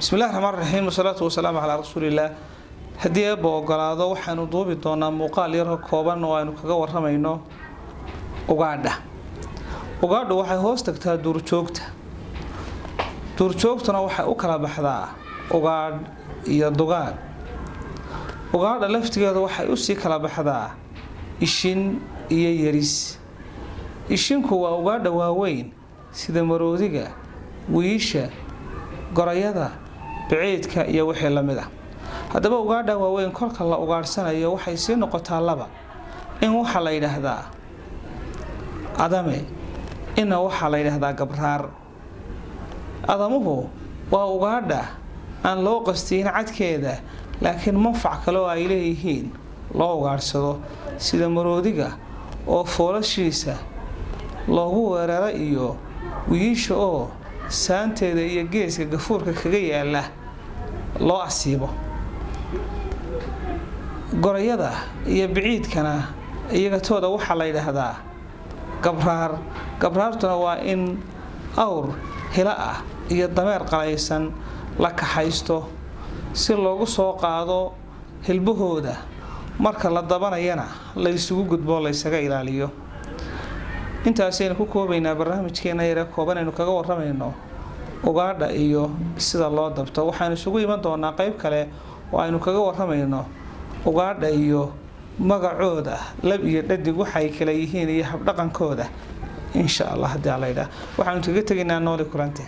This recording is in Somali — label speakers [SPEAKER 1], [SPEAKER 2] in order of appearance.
[SPEAKER 1] Bismillahi raxmaan raxiim, wasalaatu wasalaamu calaa rasuulillaah. Haddii Eebba ogolaado, waxaanu duubi doonaa muuqaal yaroo kooban oo aynu kaga waramayno ugaadha. Ugaadhu waxay hoos tagtaa duurjoogta. Duurjoogtuna waxay u kala baxdaa ugaadh iyo dugaag. Ugaadha laftigeedu waxay usii kala baxdaa ishin iyo yaris. Ishinku waa ugaadha waaweyn sida maroodiga, wiisha, gorayada, biciidka iyo wixii lamid ah. Haddaba ugaadha waaweyn kolka la ugaadhsanayo waxay sii noqotaa laba: in waxaa la yidhaahdaa adame, inna waxaa la yidhaahdaa gabraar. Adamuhu waa ugaadha aan loo qastiin cadkeeda, laakiin manfac kale oo ay leeyihiin loo ugaadhsado, sida maroodiga oo foolashiisa loogu weeraro iyo wiiisha oo saanteeda iyo geeska gafuurka kaga yaala loo asiibo. Gorayada iyo biciidkana iyaga tooda waxaa la yidhaahdaa gabraar. Gabraartuna waa in awr hila ah iyo dameer qalaysan la kaxaysto si loogu soo qaado hilbahooda, marka la dabanayana la isugu gudbo, laysaga ilaaliyo. Intaasaynu ku koobaynaa barnaamijkeena yare kooban aynu kaga waramayno ugaadha iyo sida loo dabto. Waxaanu isugu iman doonaa qeyb kale oo aynu kaga waramayno ugaadha iyo magacooda, lab iyo dhadig waxay kala yihiin iyo habdhaqankooda, insha Allah. Haddii Alla yidhaah, waxaanu kaga tegaynaa nooli kulante.